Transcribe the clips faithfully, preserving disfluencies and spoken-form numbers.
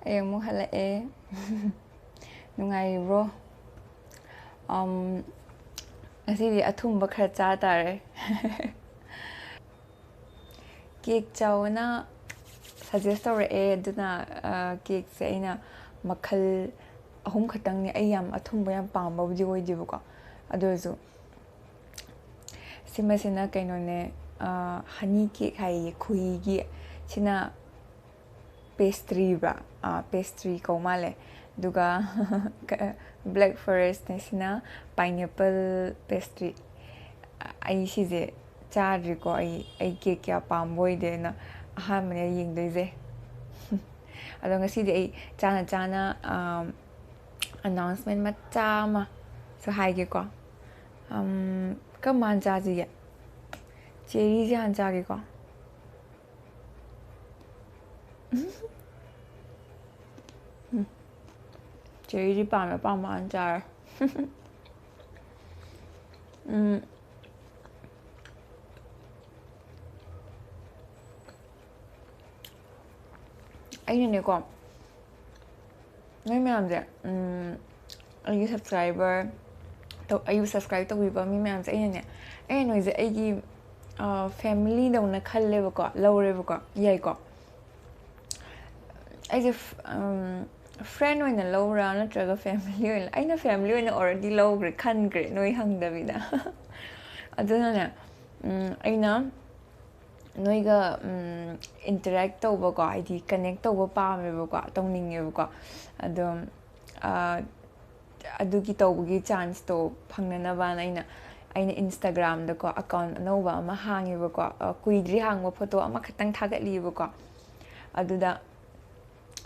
ꯑꯩ ꯑꯃꯨꯛ ꯍꯜꯂꯛꯑꯦ꯫ ꯅꯨꯡꯉꯥꯏꯔꯤꯕ꯭ꯔꯣ? ꯑꯝ, ꯉꯁꯤꯗꯤ ꯑꯊꯨꯝꯕ ꯈꯔ ꯆꯥ ꯇꯥꯔꯦ꯫ ꯀꯦꯛ ꯆꯥꯎꯑꯣꯅ suggest ꯇꯧꯔꯛꯑꯦ, ꯑꯗꯨꯅ, ꯑ, ꯀꯦꯛꯁꯦ ꯑꯩꯅ ꯃꯈꯜ ꯑꯍꯨꯝ ꯈꯛꯇꯪꯅꯦ꯫ ꯑꯩ ꯌꯥꯝ ꯑꯊꯨꯝꯕ ꯌꯥꯝ ꯄꯥꯝꯕꯕꯨꯗꯤ ꯑꯣꯏꯗꯦꯕꯀꯣ, ꯑꯗꯨ ꯑꯣꯏꯔꯁꯨ ꯁꯤꯃꯁꯤꯅ ꯀꯩꯅꯣꯅꯦ, ꯑ, honey cake ꯍꯥꯏꯌꯦ, ꯈꯣꯏꯍꯤꯒꯤ꯫ ꯁꯤꯅ pastryꯕ, ꯑ, pastry ꯀꯧ ꯃꯥꯜꯂꯦ꯫ ꯑꯗꯨꯒ black forestꯅꯦ, ꯁꯤꯅ pineapple pastry꯫ ꯑꯩ ꯁꯤꯁꯦ ꯆꯥꯗ꯭ꯔꯤꯀꯣ, ꯑꯩ, ꯑꯩ ꯀꯦꯛ ꯀꯌꯥ ꯄꯥꯝꯕ ꯑꯣꯏꯗꯦꯅ ꯑꯍꯥꯟꯕꯅꯦ ꯌꯦꯡꯗꯣꯏꯁꯦ꯫ ꯑꯗꯣ ꯉꯁꯤꯗꯤ ꯑꯩ ꯆꯥꯅ ꯆꯥꯅ, ꯑꯝ, announcement ꯃꯆꯥ ꯑꯃꯁꯨ ꯍꯥꯏꯒꯦꯀꯣ꯫ ꯑꯝ, ꯀꯔꯝꯕ ꯍꯥꯟꯅ ꯆꯥꯁꯤꯒꯦ? ꯆꯦꯔꯤꯁꯦ ꯍꯥꯟꯅ ꯆꯥꯒꯦꯀꯣ꯫ ꯎꯝ꯫ ꯆꯦꯔꯤꯗꯤ ꯄꯥꯝꯃꯦ, ꯑꯄꯥꯝꯕ ꯍꯥꯟꯅ ꯆꯥꯔꯦ꯫ ꯎꯝ꯫ ꯑꯩꯅꯅꯦꯀꯣ, ꯅꯣꯏ ꯃꯌꯥꯝꯁꯦ, ꯎꯝ, ꯑꯩꯒꯤ subscriber ꯇꯧ-, ꯑꯩꯕꯨ subscribe ꯇꯧꯕꯤꯕ ꯃꯤ ꯃꯌꯥꯝꯁꯦ, ꯑꯩꯅꯅꯦ, ꯑꯩꯅ ꯅꯣꯏꯁꯦ ꯑꯩꯒꯤ, ꯑ, familyꯗꯧꯅ ꯈꯜꯂꯦꯕꯀꯣ, ꯂꯧꯔꯦꯕꯀꯣ, ꯌꯥꯏꯀꯣ? ꯑꯩꯁꯦ ꯐ-, ꯎꯝ, friend ꯑꯣꯏꯅ ꯂꯧꯕ꯭ꯔꯥ ꯅꯠꯇ꯭ꯔꯒ family ꯑꯣꯏꯅ? ꯑꯩꯅ family ꯑꯣꯏꯅ already ꯂꯧꯈ꯭ꯔꯦ, ꯈꯟꯈ꯭ꯔꯦ, ꯅꯣꯏ ꯍꯪꯗꯕꯤꯗ꯫ ꯑꯗꯨꯅꯅꯦ, ꯎꯝ, ꯑꯩꯅ ꯅꯣꯏꯒ, ꯎꯝ, interact ꯇꯧꯕꯀꯣ, ꯍꯥꯏꯗꯤ connect ꯇꯧꯕ ꯄꯥꯝꯃꯦꯕꯀꯣ, ꯇꯧꯅꯤꯡꯉꯦꯕꯀꯣ꯫ ꯑꯗꯣ, ꯑ, ꯑꯗꯨꯒꯤ ꯇꯧꯕꯒꯤ chanceꯇꯣ ꯐꯪꯅꯅꯕꯅ ꯑꯩꯅ, ꯑꯩꯅ Instagramꯗꯀꯣ account ꯑꯅꯧꯕ ꯑꯃ ꯍꯥꯡꯉꯦꯕꯀꯣ꯫ ꯑ, ꯀꯨꯏꯗ꯭ꯔꯤ ꯍꯥꯡꯕ, photo ꯑꯃꯈꯛꯇꯪ ꯊꯥꯒꯠꯂꯤꯑꯕꯀꯣ꯫ ꯑꯗꯨꯗ,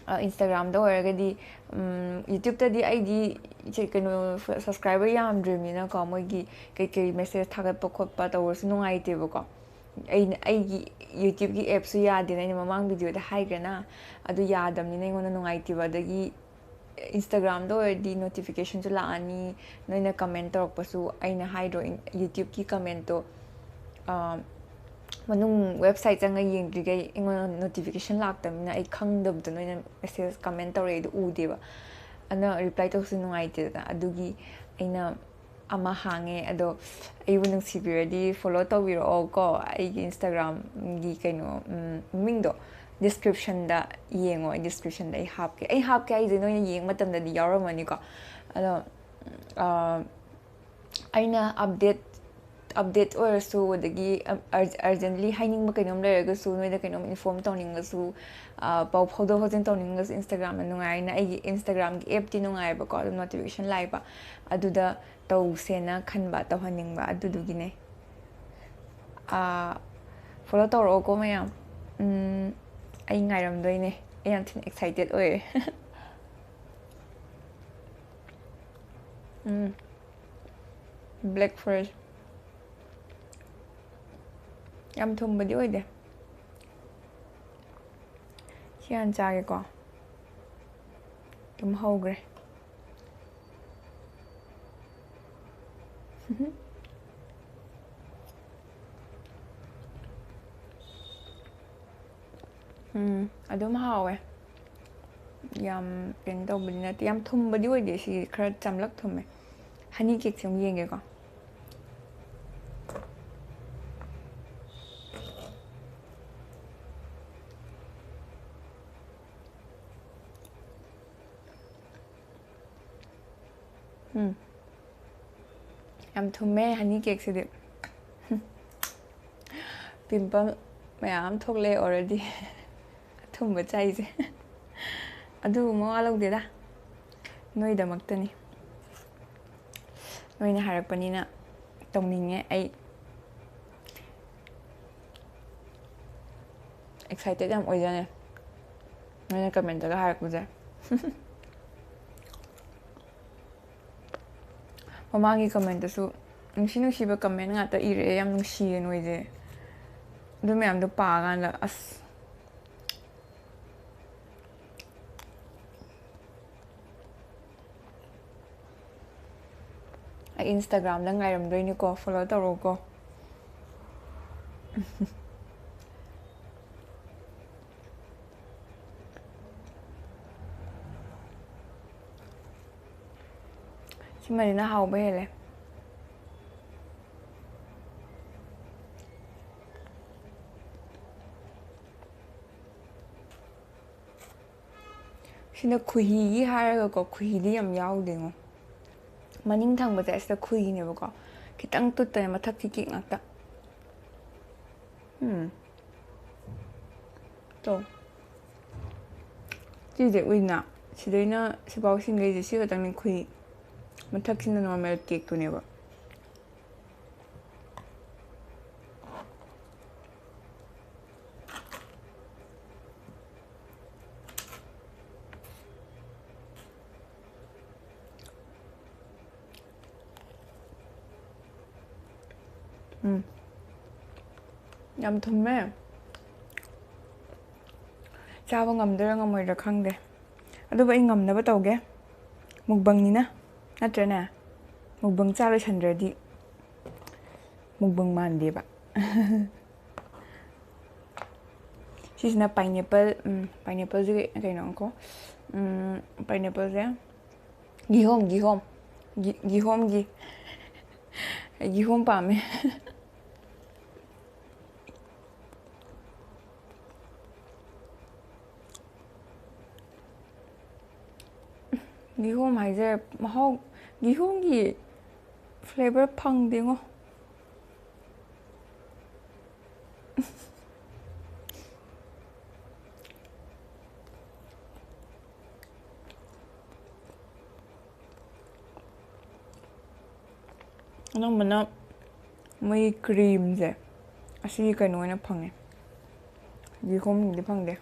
ꯑ, Instagramꯗ ꯑꯣꯏꯔꯒꯗꯤ, ꯎꯝ, YouTubeꯇꯗꯤ ꯑꯩꯗꯤ ꯏꯆꯦ-, ꯀꯩꯅꯣ, subscriber ꯌꯥꯝꯗ꯭ꯔꯤꯕꯅꯤꯅꯀꯣ, ꯃꯣꯏꯒꯤ ꯀꯩꯀꯩ message ꯊꯥꯒꯠꯄ ꯈꯣꯠꯄ ꯇꯧꯔꯁꯨ ꯅꯨꯡꯉꯥꯏꯇꯦꯕꯀꯣ꯫ ꯑꯩꯅ, ꯑꯩꯒꯤ YouTubeꯀꯤ appꯁꯨ ꯌꯥꯗꯦꯅ ꯑꯩꯅ ꯃꯃꯥꯡ videoꯗ ꯍꯥꯏꯈ꯭ꯔꯦꯅ, ꯑꯗꯨ ꯌꯥꯗꯕꯅꯤꯅ ꯑꯩꯉꯣꯟꯗ ꯅꯨꯡꯉꯥꯏꯇꯦꯕ꯫ ꯑꯗꯒꯤ Instagramꯗ ꯑꯣꯏꯔꯗꯤ notificationꯁꯨ ꯂꯥꯛꯑꯅꯤ, ꯅꯣꯏꯅ comment ꯇꯧꯔꯛꯄꯁꯨ꯫ ꯑꯩꯅ ꯍꯥꯏꯗ꯭ꯔꯣ, ꯏꯟ-, YouTubeꯀꯤ commentꯇꯣ, ꯑ, ꯃꯅꯨꯡ website ꯆꯪꯉ ꯌꯦꯡꯗ꯭ꯔꯤꯈꯩ ꯑꯩꯉꯣꯟꯗ notification ꯂꯥꯛꯇꯕꯅꯤꯅ ꯑꯩ ꯈꯪꯗꯕꯗꯣ ꯅꯣꯏꯅ message comment ꯇꯧꯔꯛꯏꯗꯣ ꯎꯗꯦꯕ꯫ ꯑꯗꯨꯅ reply ꯇꯧꯕꯁꯨ ꯅꯨꯡꯉꯥꯏꯇꯦꯗꯅ꯫ ꯑꯗꯨꯒꯤ ꯑꯩꯅ ꯑꯃ ꯍꯥꯡꯉꯦ꯫ ꯑꯗꯣ ꯑꯩꯕꯨ ꯅꯨꯡꯁꯤꯕꯤꯔꯗꯤ follow ꯇꯧꯕꯤꯔꯛꯑꯣ ꯀꯣ꯫ ꯑꯩꯒꯤ Instagram ꯒꯤ ꯀꯩꯅꯣ, ꯎꯝ, ꯃꯃꯤꯡꯗꯣ description ꯗ ꯌꯦꯡꯉꯣ꯫ ꯑꯩ description ꯗ ꯑꯩ ꯍꯥꯞꯀꯦ꯫ ꯑꯩ ꯍꯥꯞꯀꯦ ꯍꯥꯏꯁꯦ ꯅꯣꯏꯅ ꯌꯦꯡꯕ ꯃꯇꯝꯗꯗꯤ ꯌꯥꯎꯔꯝꯃꯅꯤꯀꯣ꯫ ꯑꯗꯣ, ꯑ, ꯑꯩꯅ update, update ꯑꯣꯏꯔꯁꯨ, ꯑꯗꯒꯤ, ꯑ, urg-, urgently ꯍꯥꯏꯅꯤꯡꯕ ꯀꯩꯅꯣꯝ ꯂꯩꯔꯒꯁꯨ, ꯅꯣꯏꯗ ꯀꯩꯅꯣꯝ inform ꯇꯧꯅꯤꯡꯉꯁꯨ, ꯑ, ꯄꯥꯎ ꯐꯥꯎꯗꯣꯛ ꯐꯥꯎꯖꯤꯟ ꯇꯧꯅꯤꯡꯉꯁꯨ, Instagram ꯅ ꯅꯨꯡꯉꯥꯏꯅ, ꯑꯩꯒꯤ Instagram ꯒꯤ app ꯇꯤ ꯅꯨꯡꯉꯥꯏꯌꯦꯕꯀꯣ, ꯑꯗꯨꯝ notification ꯂꯥꯛꯑꯦꯕ, ꯑꯗꯨꯗ ꯇꯧꯁꯦꯅ ꯈꯟꯕ, ꯇꯧꯍꯟꯅꯤꯡꯕ, ꯑꯗꯨꯗꯨꯒꯤꯅꯦ꯫ ꯑ, follow ꯇꯧꯔꯛꯑꯣꯀꯣ ꯃꯌꯥꯝ꯫ ꯎꯝ, ꯑꯩ ꯉꯥꯏꯔꯝꯗꯣꯏꯅꯦ꯫ ꯑꯩ ꯌꯥꯝ ꯊꯤꯅ excited ꯑꯣꯏꯔꯦ꯫ ꯎꯝ, black forest꯫ ꯌꯥꯝ ꯊꯨꯝꯕꯗꯤ ꯑꯣꯏꯗꯦ꯫ ꯁꯤ ꯍꯥꯟꯅ ꯆꯥꯒꯦꯀꯣ꯫ ꯑꯗꯨꯝ ꯍꯧꯈ꯭ꯔꯦ꯫ ꯎꯝ, ꯑꯗꯨꯝ ꯍꯥꯎꯋꯦ꯫ ꯌꯥꯝ ꯀꯩꯅꯣ ꯇꯧꯕꯗꯤ ꯅꯠꯇꯦ, ꯌꯥꯝ ꯊꯨꯝꯕꯗꯤ ꯑꯣꯏꯗꯦ꯫ ꯁꯤ ꯈꯔ ꯆꯝꯂꯞ ꯊꯨꯝꯃꯦ꯫ Honey cake ꯁꯦ ꯑꯃꯨꯛ ꯌꯦꯡꯒꯦꯀꯣ꯫ ꯎꯝ꯫ ꯌꯥꯝ ꯊꯨꯝꯃꯦ honey cake ꯁꯤꯗꯤ꯫ Pimple ꯃꯌꯥꯝ ꯑꯃ ꯊꯣꯛꯂꯛꯑꯦ already꯫ ꯑꯊꯨꯝꯕ ꯆꯥꯏꯁꯦ꯫ ꯑꯗꯨꯕꯨ ꯃꯋꯥ ꯂꯧꯗꯦꯗ꯫ ꯅꯣꯏꯗꯃꯛꯇꯅꯤ꯫ ꯅꯣꯏꯅ ꯍꯥꯏꯔꯛꯄꯅꯤꯅ ꯇꯧꯅꯤꯡꯉꯦ ꯑꯩ꯫ Excited ꯌꯥꯝ ꯑꯣꯏꯖꯥꯠꯅꯦ ꯅꯣꯏꯅ comment ꯇꯒ ꯍꯥꯏꯔꯛꯄꯁꯦ꯫ ꯃꯃꯥꯡꯒꯤ comment ꯇꯁꯨ ꯅꯨꯡꯁꯤ ꯅꯨꯡꯁꯤꯕ comment ꯉꯥꯛꯇ ꯏꯔꯛꯑꯦ, ꯌꯥꯝ ꯅꯨꯡꯁꯤꯌꯦ ꯅꯣꯏꯁꯦ꯫ ꯑꯗꯨ ꯃꯌꯥꯝꯗꯣ ꯄꯥꯀꯥꯟꯗ ꯑꯁ꯫ ꯑꯩ Instagram ꯗ ꯉꯥꯏꯔꯝꯗꯣꯏꯅꯤꯀꯣ, follow ꯇꯧꯔꯛꯎꯀꯣ꯫ ꯁꯤꯃꯅꯤꯅ ꯍꯥꯎꯕ ꯍꯦꯜꯂꯦ꯫ ꯁꯤꯅ ꯈꯨꯍꯤꯒꯤ ꯍꯥꯏꯔꯒꯀꯣ, ꯈꯨꯍꯤꯗꯤ ꯌꯥꯝ ꯌꯥꯎꯗꯦꯉꯣ꯫ ꯃꯅꯤꯡ ꯊꯪꯕꯁꯦ ꯑꯁꯤꯗ ꯈꯨꯍꯤꯅꯦꯕꯀꯣ, ꯈꯤꯇꯪ ꯇꯨꯠꯇꯅꯦ, ꯃꯊꯛꯁꯤ ꯀꯦꯛ ꯉꯥꯛꯇ꯫ ꯎꯝ꯫ ꯇꯣ꯫ ꯁꯤꯁꯦ ꯎꯏꯅ, ꯁꯤꯗꯩꯅ ꯁꯤꯐꯥꯎ ꯁꯤꯡꯈꯩꯁꯦ ꯁꯤ ꯈꯛꯇꯪꯅꯤ ꯈꯨꯍꯤ꯫ ꯃꯊꯛꯁꯤꯅ ꯅꯣꯔꯃꯦꯜ ꯀꯦꯛꯇꯨꯅꯦꯕ꯫ ꯎꯝ꯫ ꯌꯥꯝ ꯊꯨꯝꯃꯦ꯫ ꯆꯥꯕ ꯉꯝꯗꯣꯏꯔꯥ ꯉꯝꯃꯣꯏꯗ꯭ꯔꯥ ꯈꯪꯗꯦ꯫ ꯑꯗꯨꯕꯨ ꯑꯩ ꯉꯝꯅꯕ ꯇꯧꯒꯦ꯫ ꯃꯨꯛꯕꯪꯅꯤꯅ꯫ ꯅꯠꯇ꯭ꯔꯅꯦ? ꯃꯨꯛꯕꯪ ꯆꯥ ꯂꯣꯏꯁꯟꯗ꯭ꯔꯗꯤ ꯃꯨꯛꯕꯪ ꯃꯥꯟꯗꯦꯕ꯫ ꯁꯤꯁꯤꯅ pineapple, ꯎꯝ, pineappleꯁꯦ ꯀꯩꯅꯣꯀꯣ? ꯎꯝ, pineappleꯁꯦ ꯀꯤꯍꯣꯝ, ꯀꯤꯍꯣꯝ꯫ ꯀꯤ-, ꯀꯤꯍꯣꯝꯒꯤ꯫ ꯑꯩ ꯀꯤꯍꯣꯝ ꯄꯥꯝꯃꯦ꯫ ꯀꯤꯍꯣꯝ ꯍꯥꯏꯁꯦ ꯃꯍꯥꯎ, ꯀꯤꯍꯣꯝꯒꯤ flavour ꯐꯪꯗꯦꯉꯣ꯫ ꯑꯅꯝꯕꯅ ꯃꯣꯏꯒꯤ creamꯁꯦ ꯑꯁꯤꯒꯤ ꯀꯩꯅꯣ ꯑꯣꯏꯅ ꯐꯪꯉꯦ, ꯀꯤꯍꯣꯝꯒꯤꯗꯤ ꯐꯪꯗꯦ꯫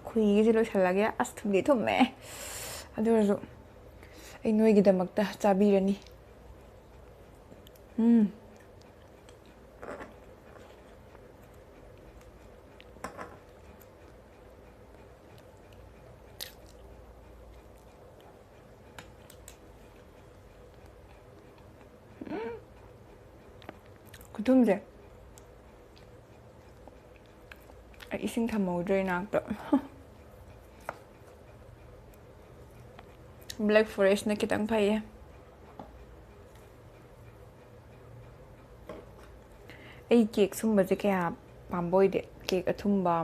ꯈꯨꯍꯤꯒꯤꯁꯦ ꯂꯣꯏꯁꯤꯜꯂꯒꯦ꯫ ꯑꯁ, ꯊꯨꯝꯗꯤ ꯊꯨꯝꯃꯦ, ꯑꯗꯨ ꯑꯣꯏꯔꯁꯨ ꯑꯩ ꯅꯣꯏꯒꯤꯗꯃꯛꯇ ꯆꯥꯕꯤꯔꯅꯤ꯫ ꯎꯝ꯫ ꯈꯨꯊꯨꯝꯁꯦ꯫ ꯑꯩ ꯏꯁꯤꯡ ꯊꯝꯍꯧꯗ꯭ꯔꯦ ꯏꯅꯥꯛꯇ꯫ Black Forestꯅ ꯈꯤꯇꯪ ꯐꯩꯌꯦ꯫ ꯑꯩ ꯀꯦꯛ ꯁꯨꯝꯕꯁꯦ ꯀꯌꯥ ꯄꯥꯝꯕ ꯑꯣꯏꯗꯦ꯫ ꯀꯦꯛ ꯑꯊꯨꯝꯕ,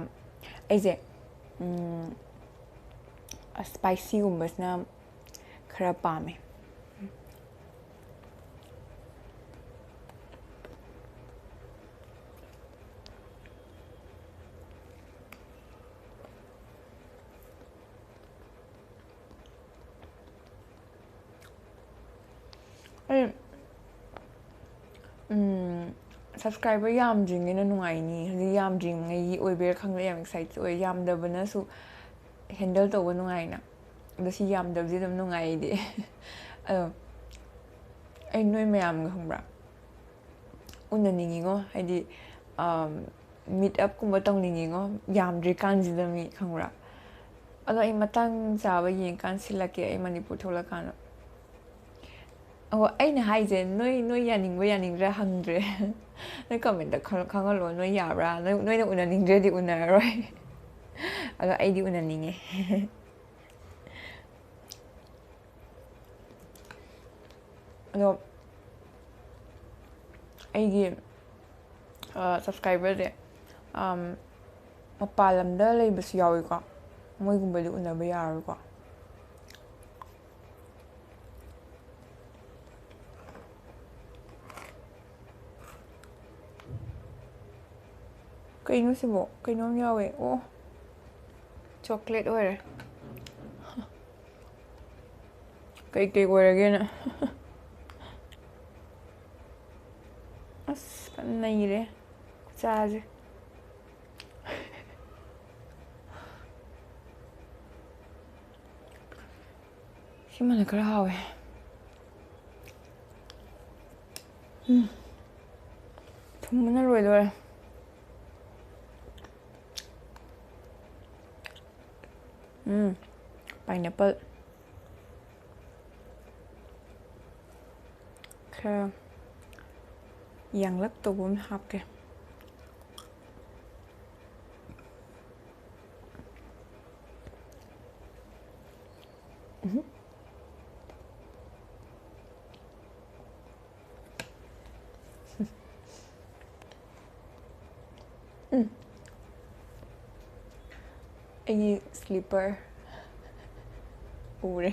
ꯑꯩꯁꯦ ꯁ꯭ꯄꯥꯏꯁꯤꯒꯨꯝꯕꯁꯤꯅ ꯈꯔ ꯄꯥꯝꯃꯦ꯫ ꯑꯩ ꯁꯕꯁꯀ꯭ꯔꯥꯏꯕꯔ ꯌꯥꯝꯗ꯭ꯔꯤꯉꯩꯅ ꯅꯨꯡꯉꯥꯏꯅꯤ꯫ ꯍꯧꯖꯤꯛ ꯌꯥꯝꯗ꯭ꯔꯤꯉꯩꯒꯤ ꯑꯣꯏꯕꯩꯔꯥ ꯈꯪꯗꯦ, ꯌꯥꯝ ꯑꯦꯛꯁꯥꯏꯇꯦꯠ ꯑꯣꯏ꯫ ꯌꯥꯝꯗꯕꯅꯁꯨ ꯍꯦꯟꯗꯜ ꯇꯧꯕ ꯅꯨꯡꯉꯥꯏꯅ꯫ ꯑꯗꯣ ꯁꯤ ꯌꯥꯝꯗꯕꯁꯤ ꯑꯗꯨꯝ ꯅꯨꯡꯉꯥꯏ ꯑꯩꯗꯤ꯫ ꯑꯗꯣ ꯑꯩ ꯅꯣꯏ ꯃꯌꯥꯝꯒ, ꯈꯪꯕ꯭ꯔꯥ, ꯎꯅꯅꯤꯡꯉꯤꯉꯣ꯫ ꯍꯥꯏꯗꯤ ꯃꯤꯠ ꯑꯞꯀꯨꯝꯕ ꯇꯧꯅꯤꯡꯉꯤꯉꯣ, ꯌꯥꯝꯗ꯭ꯔꯤꯀꯥꯟꯁꯤꯗ ꯃꯤ, ꯈꯪꯕ꯭ꯔꯥ? ꯑꯗꯣ ꯑꯩ ꯃꯇꯥꯡ ꯆꯥꯕ ꯌꯦꯡꯀꯥꯟ ꯁꯤꯜꯂꯛꯀꯦ ꯑꯩ ꯃꯅꯤꯄꯨꯔ ꯊꯣꯛꯂꯛꯀꯥꯟꯗ꯫ ꯑꯣ, ꯑꯩꯅ ꯍꯥꯏꯁꯦ, ꯅꯣꯏ, ꯅꯣꯏ ꯌꯥꯅꯤꯡꯕ ꯌꯥꯅꯤꯡꯗ꯭ꯔꯥ ꯍꯪꯗ꯭ꯔꯦ꯫ ꯅꯣꯏ ꯀꯃꯦꯟꯇ ꯈꯪ-, ꯈꯪꯍꯜꯂꯣ, ꯅꯣꯏ ꯌꯥꯕ꯭ꯔꯥ? ꯅꯣꯏ, ꯅꯣꯏꯅ ꯎꯅꯅꯤꯡꯗ꯭ꯔꯗꯤ ꯎꯅꯔꯔꯣꯏ꯫ ꯑꯗꯣ ꯑꯩꯗꯤ ꯎꯅꯅꯤꯡꯉꯦ꯫ ꯑꯗꯣ ꯑꯩꯒꯤ ꯁꯕꯁꯀ꯭ꯔꯥꯏꯕꯔꯁꯦ ꯃꯄꯥꯟ ꯂꯝꯗ ꯂꯩꯕꯁꯨ ꯌꯥꯎꯏꯀꯣ, ꯃꯣꯏꯒꯨꯝꯕꯗꯤ ꯎꯅꯕ ꯌꯥꯔꯣꯏꯀꯣ꯫ ꯀꯩꯅꯣ ꯁꯤꯕꯣ? ꯀꯩꯅꯣꯝ ꯌꯥꯎꯋꯦ꯫ ꯑꯣ, ꯆꯣꯀ꯭ꯂꯦꯠ ꯑꯣꯏꯔꯦ꯫ ꯀꯩꯀꯩ ꯑꯣꯏꯔꯒꯦꯅ꯫ ꯑꯁ, ꯐꯖꯅ ꯅꯩꯔꯦ ꯈꯨꯆꯥꯁꯦ꯫ ꯁꯤꯃꯅ ꯈꯔ ꯍꯥꯎꯋꯦ꯫ ꯎꯝ꯫ ꯊꯨꯝꯕꯅ ꯂꯣꯏꯗꯣꯔꯦ꯫ ꯎꯝ꯫ ꯄꯥꯏꯅꯦꯄꯜ꯫ ꯈꯔ ꯌꯥꯡꯂꯞ ꯇꯧꯕ ꯑꯃ ꯍꯥꯞꯀꯦ꯫ ꯎꯝ꯫ ꯑꯩꯒꯤ slipper ꯎꯔꯦ꯫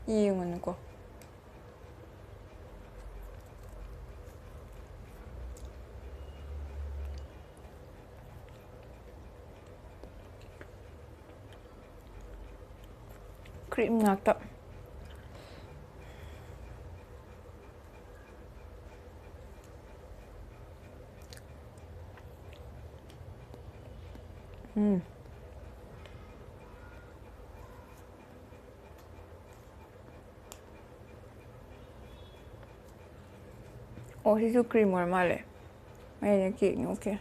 ꯌꯦꯡꯉꯨꯅꯨꯀꯣ꯫ Cream ꯉꯥꯛꯇ꯫ ꯎꯝ꯫ ꯑꯣ, ꯁꯤꯁꯨ cream ꯑꯣꯏꯔ ꯃꯥꯜꯂꯦ꯫ ꯑꯩꯅ cakeꯅꯤ, okay꯫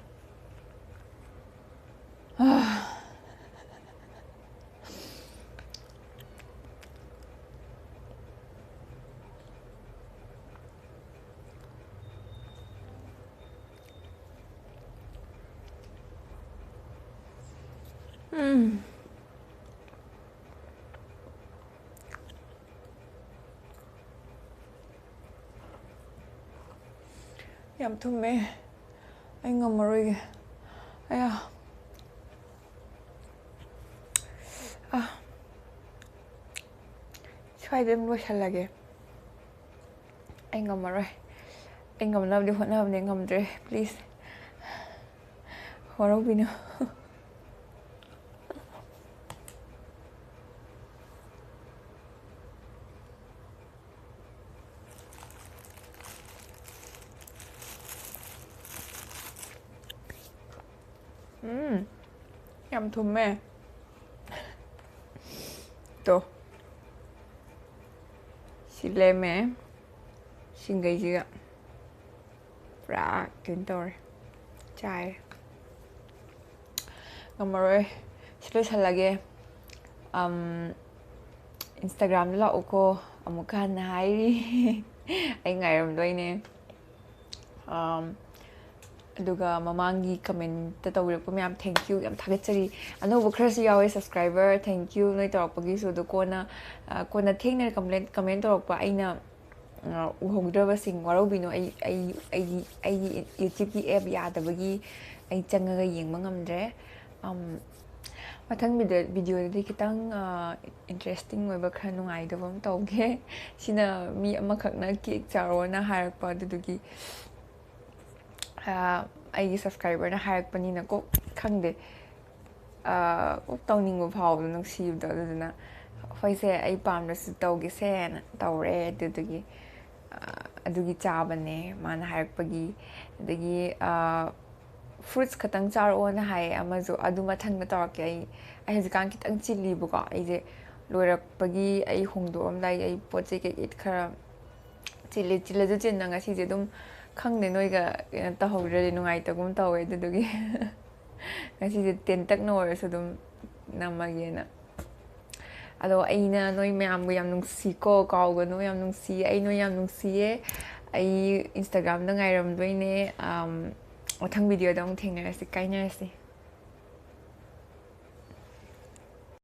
ꯎꯝ꯫ ꯌꯥꯝ ꯊꯨꯝꯃꯦ꯫ ꯑꯩ ꯉꯝꯃꯔꯣꯏꯒꯦ꯫ ꯑꯌꯥ꯫ ꯑꯥ꯫ ꯁ꯭ꯋꯥꯏꯗ ꯑꯗꯨꯝ ꯂꯣꯏꯁꯜꯂꯒꯦ꯫ ꯑꯩ ꯉꯝꯃꯔꯣꯏ꯫ ꯑꯩ ꯉꯝꯅꯕꯗꯤ ꯍꯣꯠꯅꯕꯅꯦ, ꯉꯝꯗ꯭ꯔꯦ꯫ Please꯫ ꯋꯥꯔꯧꯕꯤꯅꯨ꯫ ꯎꯝ, ꯌꯥꯝ ꯊꯨꯝꯃꯦ꯫ ꯇꯣ꯫ ꯁꯤ ꯂꯩꯔꯝꯃꯦ꯫ ꯁꯤꯡꯒꯩꯁꯤꯒ ꯄꯨꯔꯥ ꯀꯩꯅꯣ ꯇꯧꯔꯦ꯫ ꯆꯥꯏꯔꯦ꯫ ꯉꯝꯃꯔꯣꯏ꯫ ꯁꯤ ꯂꯣꯏꯁꯜꯂꯒꯦ꯫ ꯑꯝ, Instagramꯗ ꯂꯥꯛꯎꯀꯣ꯫ ꯑꯃꯨꯛꯀ ꯍꯟꯅ ꯍꯥꯏꯔꯤ꯫ ꯑꯩ ꯉꯥꯏꯔꯝꯗꯣꯏꯅꯦ꯫ ꯑꯝ, ꯑꯗꯨꯒ ꯃꯃꯥꯡꯒꯤ commentꯇ ꯇꯧꯕꯤꯔꯛꯄ ꯃꯌꯥꯝ, thank you, ꯌꯥꯝ ꯊꯥꯒꯠꯆꯔꯤ꯫ ꯑꯅꯧꯕ ꯈꯔꯁꯨ ꯌꯥꯎꯋꯦ subscriber, thank you ꯅꯣꯏ ꯇꯧꯔꯛꯄꯒꯤꯁꯨ꯫ ꯑꯗꯣ ꯀꯣꯟꯅ, ꯑ, ꯀꯣꯟꯅ ꯊꯦꯡꯅ comment, comment ꯇꯧꯔꯛꯄ ꯑꯩꯅ, ꯑ, ꯎꯍꯧꯗ꯭ꯔꯕꯁꯤꯡ ꯋꯥꯔꯧꯕꯤꯅꯨ꯫ ꯑꯩ, ꯑꯩ, ꯑꯩꯒꯤ, ꯑꯩꯒꯤ YouTubeꯀꯤ app ꯌꯥꯗꯕꯒꯤ ꯑꯩ ꯆꯪꯉꯒ ꯌꯦꯡꯕ ꯉꯝꯗ꯭ꯔꯦ꯫ ꯑꯝ, ꯃꯊꯪ ꯚꯤꯗꯤꯑꯣꯗꯗꯤ ꯈꯤꯇꯪ ꯏꯟꯇꯔꯦꯁꯇꯤꯡ ꯑꯣꯏꯕ, ꯈꯔ ꯅꯨꯡꯉꯥꯏꯇꯕ ꯑꯃ ꯇꯧꯒꯦ꯫ ꯁꯤꯅ ꯃꯤ ꯑꯃꯈꯛꯅ ꯀꯦꯛ ꯆꯥꯔꯣꯅ ꯍꯥꯏꯔꯛꯄ, ꯑꯗꯨꯗꯨꯒꯤ ꯑꯩꯒꯤ ꯁꯕꯁꯀ꯭ꯔꯥꯏꯕꯔꯅ ꯍꯥꯏꯔꯛꯄꯅꯤꯅꯀꯣ, ꯈꯪꯗꯦ, ꯀꯣꯛ ꯇꯧꯅꯤꯡꯕ ꯐꯥꯎꯕꯗꯣ, ꯅꯨꯡꯁꯤꯕꯗꯣ꯫ ꯑꯗꯨꯗꯨꯅ ꯍꯣꯏꯁꯦ, ꯑꯩ ꯄꯥꯝꯅꯁꯨ ꯇꯧꯒꯦꯁꯦꯅ ꯇꯧꯔꯦ꯫ ꯑꯗꯨꯗꯨꯒꯤ ꯑꯗꯨꯒꯤ ꯆꯥꯕꯅꯦ ꯃꯥꯅ ꯍꯥꯏꯔꯛꯄꯒꯤ꯫ ꯑꯗꯒꯤ ꯐ꯭ꯔꯨꯠꯁ ꯈꯛꯇꯪ ꯆꯥꯔꯛꯑꯣꯅ ꯍꯥꯏꯌꯦ ꯑꯃꯁꯨ, ꯑꯗꯨ ꯃꯊꯪꯗ ꯇꯧꯔꯛꯀꯦ꯫ ꯑꯩ ꯑꯩ ꯍꯧꯖꯤꯛꯀꯥꯟ ꯈꯤꯇꯪ ꯆꯤꯜꯂꯤꯕꯀꯣ, ꯑꯩꯁꯦ ꯂꯣꯏꯔꯛꯄꯒꯤ, ꯑꯩ ꯍꯣꯡꯗꯣꯛꯑꯝꯗꯥꯏꯒꯤ ꯑꯩ ꯄꯣꯠ ꯆꯩ ꯀꯩꯀꯩ ꯈꯔ ꯆꯤꯜꯂꯤ꯫ ꯆꯤꯜꯂꯁꯨ ꯆꯤꯟꯅ ꯉꯁꯤꯁꯦ ꯑꯗꯨꯝ, ꯈꯪꯗꯦ, ꯅꯣꯏꯒ ꯀꯩꯅꯣ ꯇꯧꯍꯧꯗ꯭ꯔꯗꯤ ꯅꯨꯡꯉꯥꯏꯇꯒꯨꯝ ꯇꯧꯋꯦ꯫ ꯑꯗꯨꯗꯨꯒꯤ ꯉꯁꯤꯁꯦ ꯇꯦꯟꯇꯛꯅ ꯑꯣꯏꯔꯁꯨ ꯑꯗꯨꯝ ꯅꯝꯃꯒꯦꯅ꯫ ꯑꯗꯣ ꯑꯩꯅ ꯅꯣꯏ ꯃꯌꯥꯝꯕꯨ ꯌꯥꯝ ꯅꯨꯡꯁꯤꯀꯣ, ꯀꯥꯎꯒꯅꯨ, ꯌꯥꯝ ꯅꯨꯡꯁꯤꯌꯦ꯫ ꯑꯩ ꯅꯣꯏ ꯌꯥꯝ ꯅꯨꯡꯁꯤꯌꯦ꯫ ꯑꯩ ꯏꯟꯁꯇꯥꯒ꯭ꯔꯥꯝꯗ ꯉꯥꯏꯔꯝꯗꯣꯏꯅꯦ꯫ ꯃꯊꯪ ꯚꯤꯗꯤꯑꯣꯗ ꯑꯃꯨꯛ ꯊꯦꯡꯅꯔꯁꯤ, ꯀꯥꯏꯅꯔꯁꯤ꯫